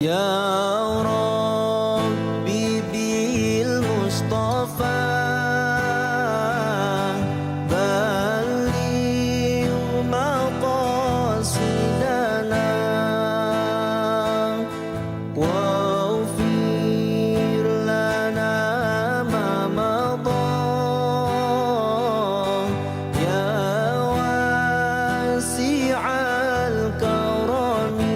Ya Rabbi bil Mustafa balligh maqasidana waghfir lana ma madha ya wasi'al karami.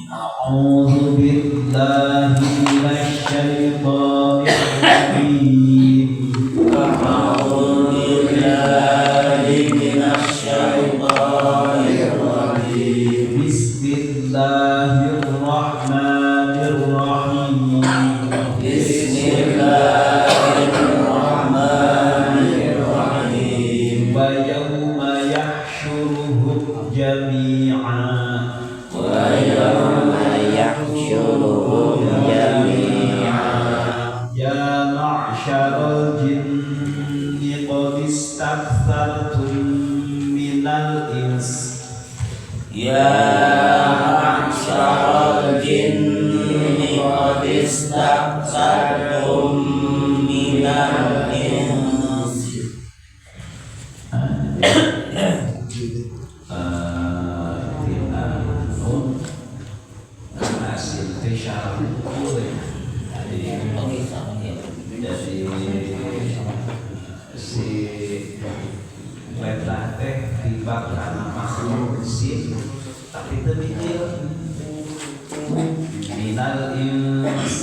أعوذ بالله من الشيطان الرجيم. أعوذ بالله من الشيطان الرجيم. بسم الله الرحمن الرحيم. بسم الله الرحمن الرحيم. ويوم يحشرهم جميعا. ويوم يحشرهم جميعا. يا معشر الجن قد استكثرتم من الإنس. يا معشر الجن قد استكثرتم من الإنس. Jadi si letah teh tiba karena makhluk sin tapi teu mikir minal ins.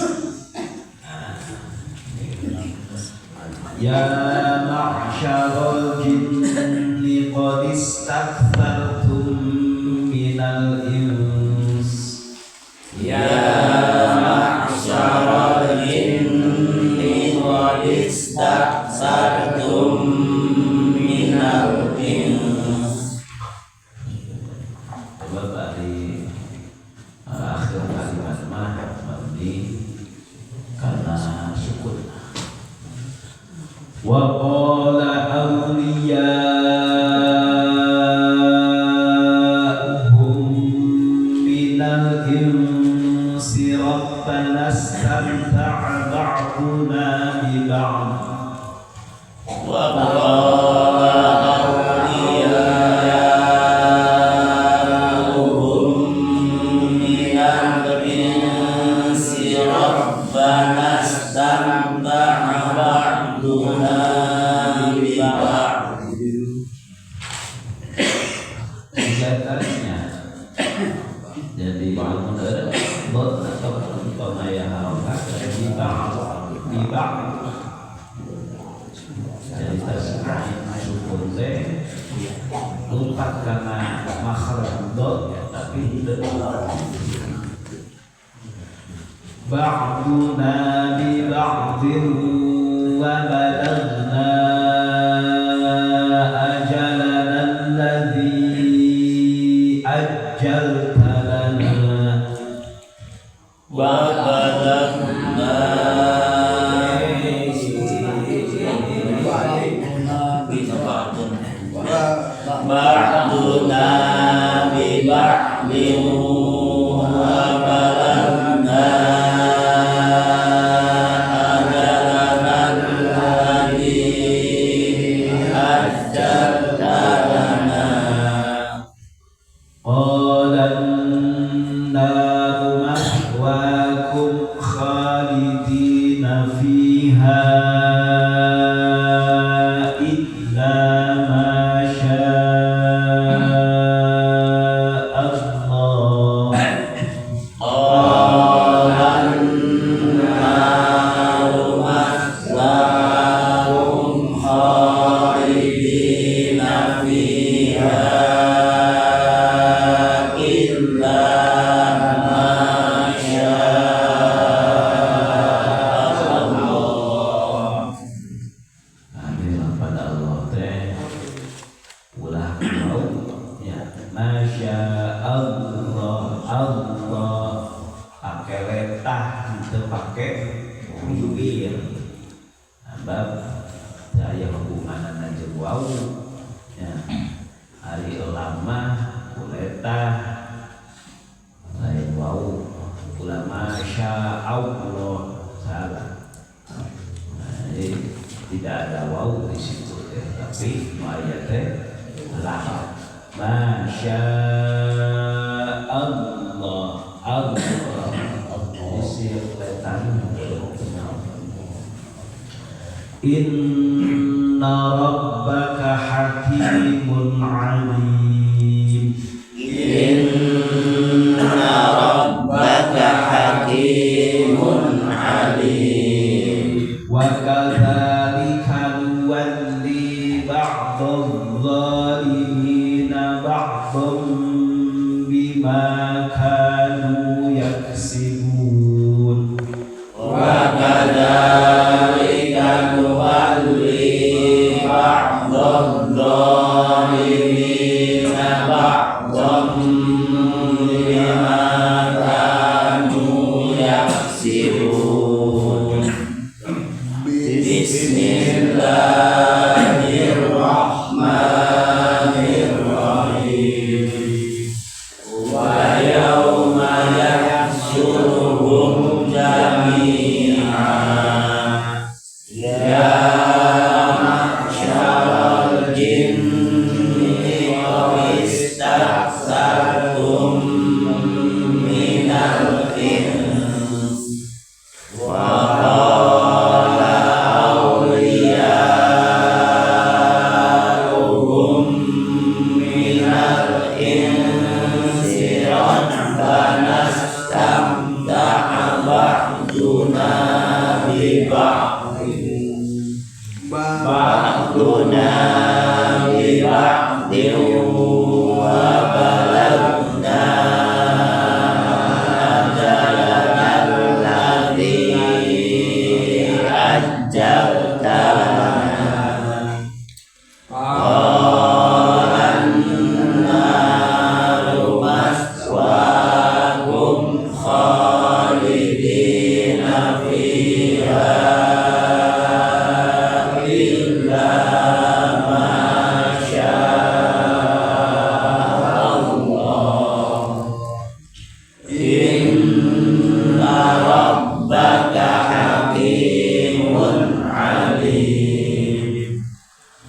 Ya ma'syarul jinni qad istakthartum minal ins. Ya ma'syarul jinni qad istakthartum minal ins. Coba dari akhir kalimat mah mabni karena sukun. Wa qala awliya'uhum minal insi rabbana istamta'a ba'duna bi ba'd. Wa qala awliya'uhum minal insi rabbana istamta'a ba'duna bi ba'd. Tiga kalinya. Jadi dot ataupun pemaya harokat di ba'd, di ba'd. Jadi tasbih sukun teh lompat karena makhraj dot tapi tidak ba'duna bi ba'din wa balaghna ajalana alladhi ajjalta lana. Wa balaghna ba'duna bi ba'din wa balaghna ajalana alladhi ajjalta lana. Qala an-naru mathwaakum khalidina fiha illa ma syaa Allah. Masya Allah, Allah pakai letah itu pakai bibir. Sebab daya hubungan jeung wau. Ya. Ari ulama kuletah lain wau. Ulama masya Allah salah. Nah, jadi tidak ada wau di situ ya, tapi ayatnya lah. Masya Allah, Allah. Inna rabbaka hakimun alim. Inna rabbaka hakimun alim. Wa kadzalika nuwalli ba'dadh dhalimina ba'dhan bima kanu yaksibun. Wa kadzalika nuwalli ba'dadh dhalimina ba'dhan bima kanu yaksibun. Bismillahirrahmanirrahim. Wa yauma yahsyuruhum jami'an ya ma'syaral jinni qad istakthartum minal ins wa qala awliya'uhum minal insi rabbana istamta'a ba'duna bi ba'din wa balagna ajalana alladhi ajjalta lana. Qala an-naru maswaakum khalidina fiha illa ma syaa Allah. Inna rabbaka hakimun alim.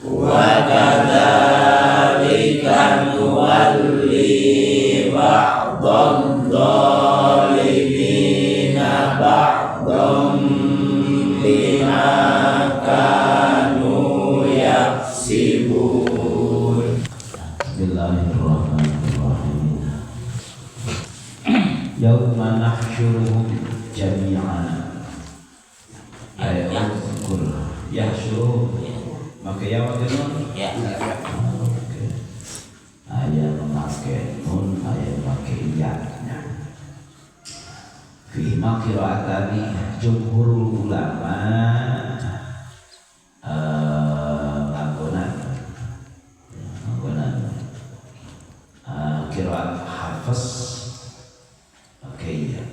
Wa kadzalika nuwalli ba'dadh dhalimina ba'dhan bima kanu yaksibun. Bismillahirrahmanirrahim. Yauma nahsyuruhum jami'an. Ayat uzkur yahsyuruhum. Maka ya waktu nun? Ya. Oke. Ayat memakai nun, ayat memakai ya. Fi qira'atani jumhurul ulama nganggonan qiraat Hafs oke ya.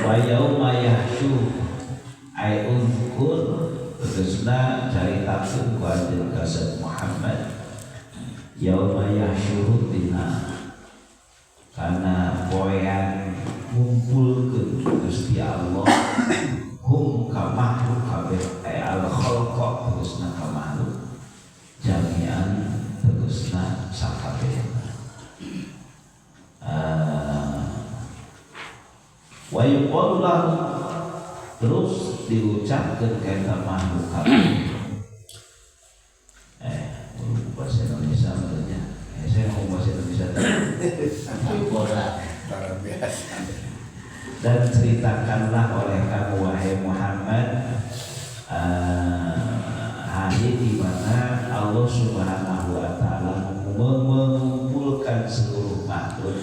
Wa yauma yahsyur ay uzkur tegasna caritakeun ku anjeun ka Muhammad yauma yahsyuru dina kana poean ngumpulkeun Gusti Allah hum ka makhluk kabeh ay al khalqa tegasna ka makhluk jami'an tegasna sakabehna. Wa yuqalu lahu terus diucapkeun ka eta makhluk kabeh. Bahasa Indonesia maksudnya. Saya mau bahasa Indonesia tadi. Dan ceritakanlah oleh kamu wahai Muhammad hari di mana Allah Subhanahu wa taala mengumpulkan seluruh makhluk.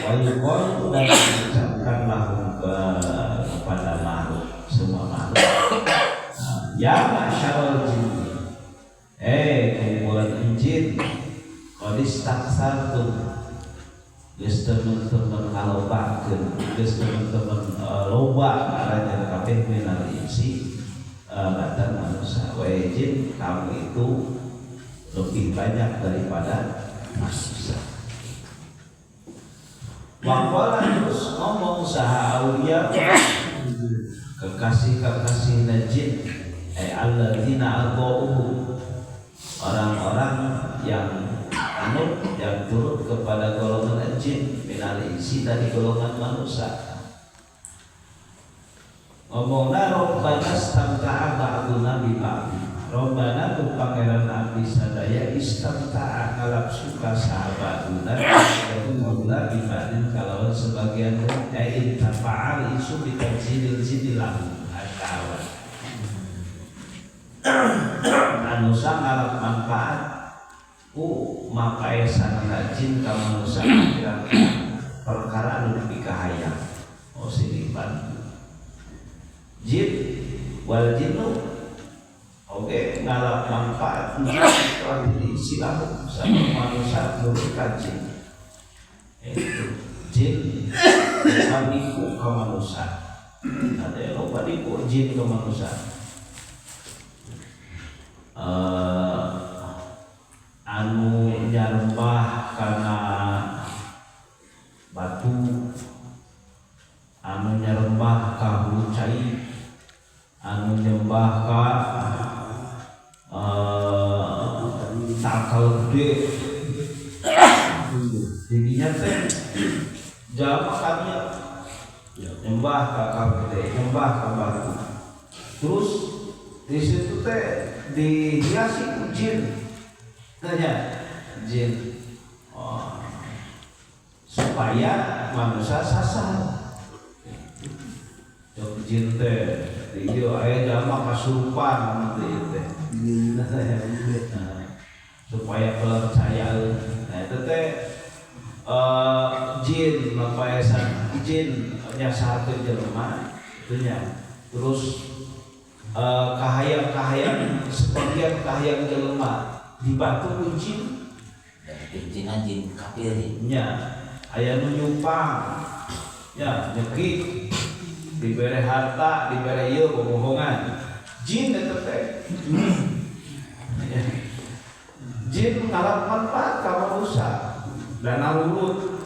Wa yuqalu dan diucapkanlah kepada makhluk, semua makhluk. Ya ma'syaral jinni, kumpulan jin, qad istaksartum, geus temen-temen ngalobakeun, geus temen-temen loba aranjeun kabeh minal insi batan manusia. Wahai jin, kamu itu lebih banyak daripada manusia. Waqala terus ngomong saha aulia kekasih-kekasih jin, alladzina ata'uhu, orang-orang yang anut, yang turut kepada golongan jin, minal insi dari golongan manusia. Ngomongna robbana istamta'a ba'duna bi ba'd. Robbana tu pangeran abdi sadaya istamta'a ngalap suka sahabaduna kaula bi ba'din kalawan sebagian intafa'al isu bi tanzilil zinillahu atawa. Manusia ngalap manfaat ku mapaesanna jin ka manusia perkara anu dipikahayang. Oh sini bantu jin wal jinnu oke ngalap manfaat silahu sama manusia nurut ka jin. Itu jin nipu ka manusia, ada yang loba nipu jin ka manusia. Anu nyarembah kana batu, anu nyarembah ka hulu cai, anu nyembah ka tangkal gede. Jadinya teh jalma kami nyembah ka tangkal gede, nyembah ka batu. Terus di situ teh dihiasi ku jin. Tanya jin, oh, supaya manusia sasar. Jok jin teh ieu aya jalma kasurupan teh teh. Supaya percaya. Nah itu teh jin mapaesan jin nyasarkeun jelema itu nya. Terus kahayang-kahayang sebagian kahayang jelema dibantu ku jin. Jin jin kafir nya aya nu nyupang nya nyekik dibere harta dibere ieu bobohongan jin eta teh. Jin ngalap manfaat ka manusia dana lurut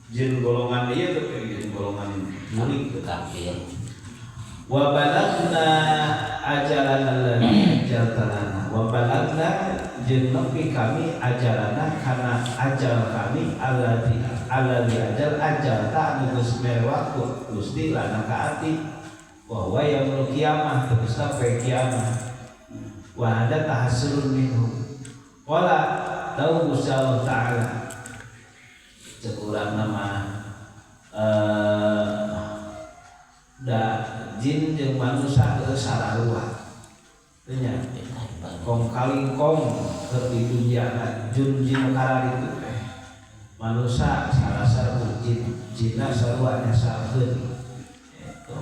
jin golongan ieu teh jin golongan murik kafir. Wa balagna ajalana alladzi ajaltana, wa balagna jeung nepi kami ajalana kana ajal kami alladzi alladzi ajal ajalta anu geus mere waktu Gusti lana ka ati wa huwa yaumul qiyamah tegasna poe kiamat. Wa hada tahassurun minhu qala tahu Gusti Allah Ta'ala cek urang nama da jin jeung manusia geus sararua teh nya kong kalingkong keur di dunia jun jin kararitu teh manusia salah-sarua jin jinna sarua nyasarkeun eta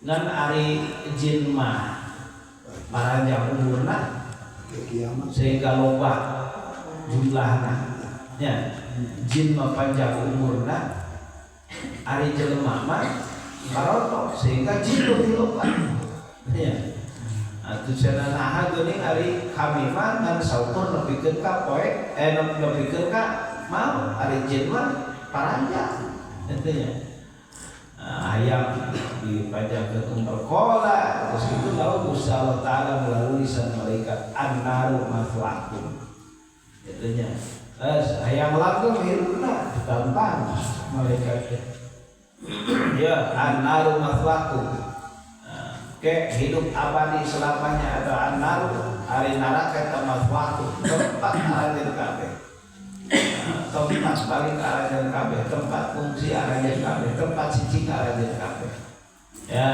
ngan ari jin mah paranjang umurna sehingga loba jumlahna nya. Jin mah panjang umurna, ari jelema mah baroto sehingga jin lebih loba nya. Atuh cenah naha geuning ari kami mah ngan saukur nepikeun ka poe nepikeun ka mau ari jin mah paranjang eta nya. Hayang dipanjangkeun umur qala terus itu lalu Gusti Allah Ta'ala melalui lisan malaikat annaru mathwaakum eta nya. Hayang langgeng hirupna ditantang malaikat. Ya annaru mathwaakum ke hidup abadi selamanya atau annaru ari neraka eta mathwaakum tempat aranjeun kabeh, tempat paling aranjeun kabeh, tempat fungsi aranjeun kabeh, tempat cicing aranjeun kabeh. Ya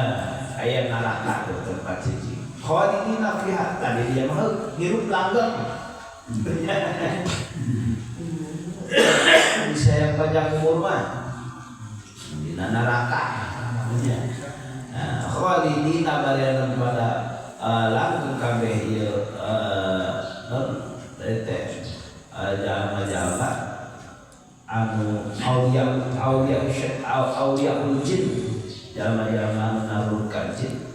aya neraka tuh tempat cicing khalidina fiha tadi dia mah hirup langgeng. Bisa yang panjang umur mah dina neraka. Ya. Khalidina barian pada langkung kabeh ieu non teh jalma-jalma anu auliya jin jalma-jalma anu nalur ka jin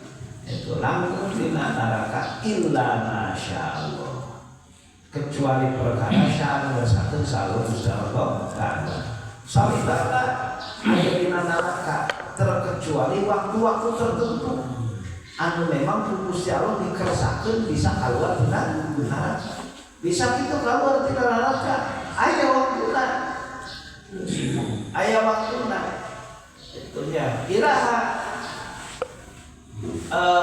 itu langkung dina neraka illa masyaallah kecuali perkara syahanu ngersakakeun salur Gusti Allah ta'ala. Salitana aya dina neraka terkecuali waktu-waktu tertentu anu memang ku Gusti Allah dikersakeun bisa keluar tina neraka. Bisa kitu keluar tina neraka aya waktuna. Aya waktuna. Itunya iraha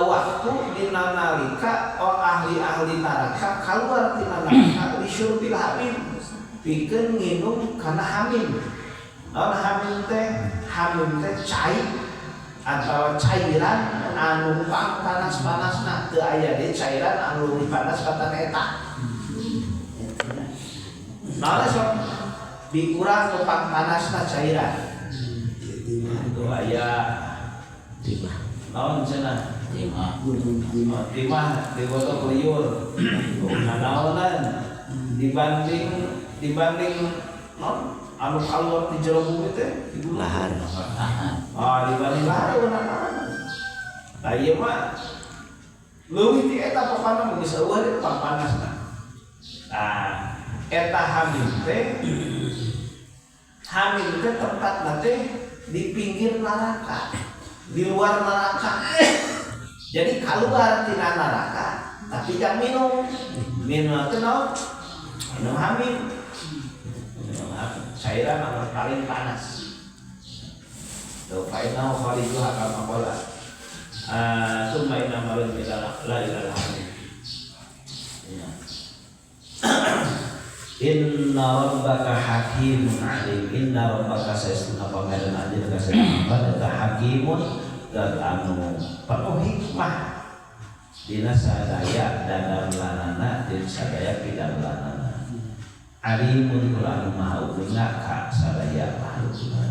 waktu dina nalika ahli-ahli neraka keluar tina neraka lisyurbil hamim pikeun nginum kana hamim. Naon hamim teh cai atau cairan anu pang panas-panasna teu aya deui cairan anu leuwih panas katan eta. Naon sok dikurang nu pang panasna cairan. Itu aya timah. Naon cenah? Timah. Timah digotok liur. Nanaonan dibanding non anu keluar di jero bumi teh di gunung. Lahar. Ah dibanding lahar nanaonan. Tah ieu mah leuwih ti eta pokona geus eueuh deui panasna. Tah eta hamim teh tempatna teh di pinggir neraka, di luar neraka. Jadi keluar tina neraka tapi jangan minum. Minum teh naon? Minum hamim. Minum hamim cairan anu paling panas. Tuh fa innahu khaliduha kama qala. Summa inna marad ila la ilaha hamim. Ya. Inna rabbaka hakimun alim. Inna rabbaka saestuna pangeran anjeun ka saestuna eta hakimun dan anu penuh hikmah dina sadaya dadamlanana jeung sadaya pidamlanana. Alimun kula anu maha uninga ka sadaya makhlukna.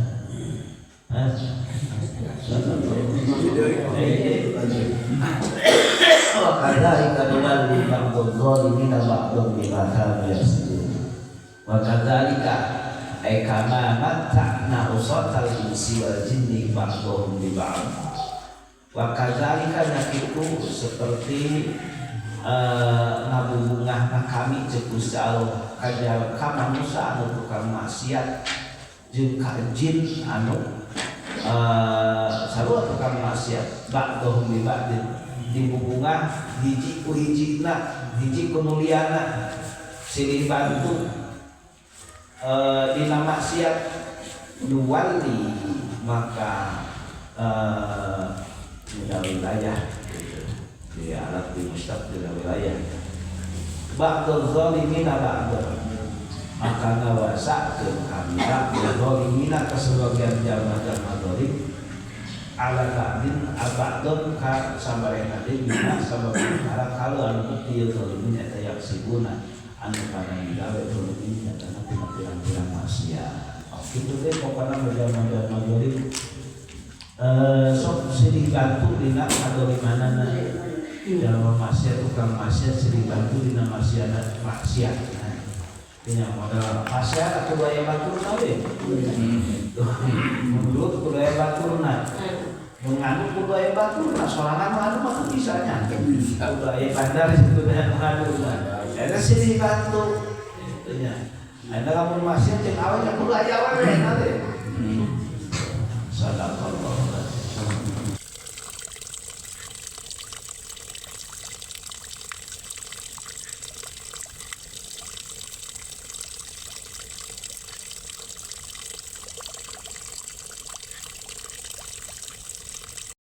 Wa kadzalika nuwalli ba'dadh dhalimina ba'dhan bima kanu yaksubun. Wa kadzalika ay kama matta'na usatal insi wal jinni ba'dhum bi ba'd. Wa kadzalika nakitu seperti ngabubungahna kami jeung Gusti Allah ka manusia anu tukang maksiat jeung ka jin anu sarua tukang maksiat ba'dhum bi ba'din dibubungah hiji ku hijina hiji ku nuliana silih bantu dina maksiat nuwalli maka dina wilayah gitu. Di alat di mustaq dina wilayah ba'dul zalimina ba'dul maka ngawasakeun kami ba'dul zalimina ka sebagian jalma-jalma zalim ala ba'din abadun ka sabarena deui bima sabab perkara kalau anu bukti zalimin eta yaksibuna anu pada digawe zalimin eta tina pirang-pirang maksiat. Kitu teh pokona jalma-jalma zalim sok silih bantu dina kadolimanana. Jalma maksiat tukang maksiat silih bantu dina maksiat maksiat. Dina modal maksiat kudu aya baturna we. Menurut kudu aya baturna. Mun ngadu kudu aya baturna, sorangan ngadu mah teu bisa nya. Kudu aya bandar kudu aya ngaduna. Eta silih bantu kitu nya. Aya lamun maksiat jeung awe kudu aya awewe na teh. Sadaqallah.